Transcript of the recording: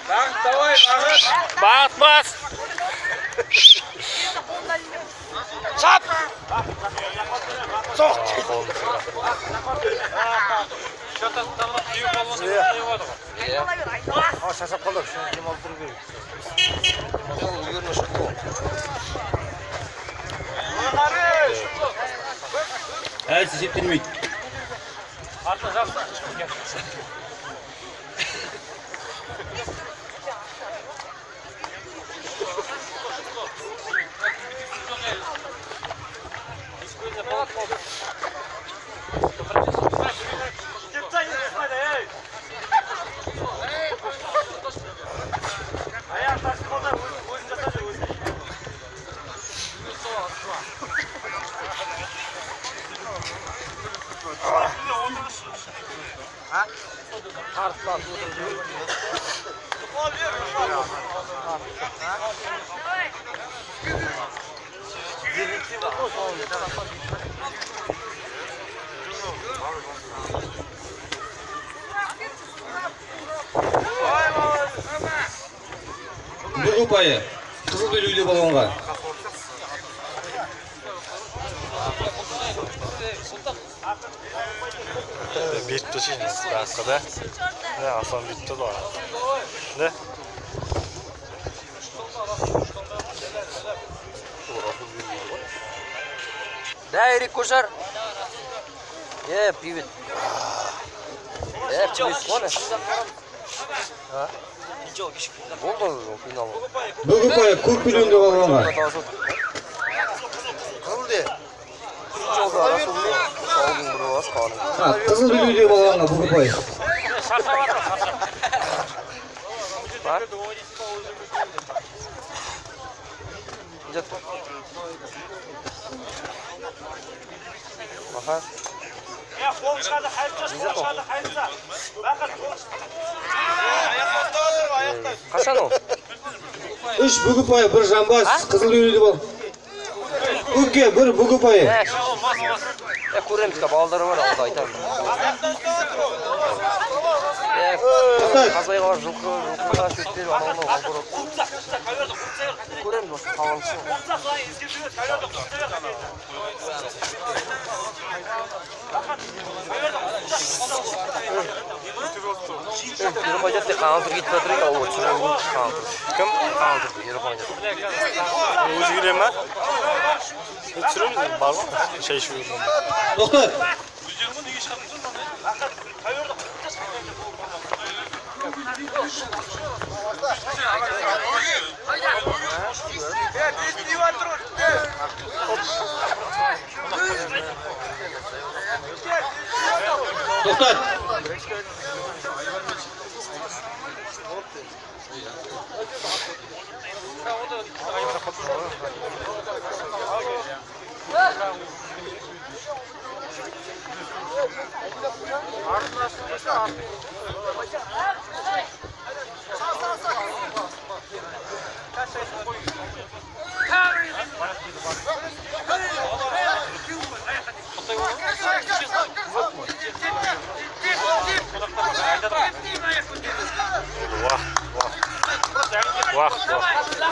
Бағыт, давай, бағыт. Бағыт бас. Шап! Соқ! Шаршап қалдық, шын демалып тұру керек. Үйіріне шықты ғой. Әлі есептелмейді. Бір ұпайы қызыл белуде балуанға. Беріп тұршы бағытқа да. Да, Аслан беріп тұрды ғой. Да? Да, Эрик Кожар. Привет. Привет, қой. Болды ол финал. Бір ұпайы көк белуінде балуанға. Қызыл де. Ауылдың бір баласы қаланың. Қызыл белуде балуанға бір ұпайы. Бар? Где-то. Аха. Қашан ол? Үш бүк ұпайы, бір жамбас, қызыл белуде бал. Көкке бір бүк ұпайы. Көреміз, балалар бар, алда айтамын. Қазайға барып жылқыға шөп беріп, анау мынау огород. Көреміз, осы хабарласып. Ерұхан айтады, қаңылтыр кетіп жатыр екен, ол түсіріп қаңылтыр. Кім? Қаңылтыр, Ерұхан айтады. Өзі келе ма? Түсіреміз, бар ғой. Шай ішуге. Тоқтат. Тоқтат.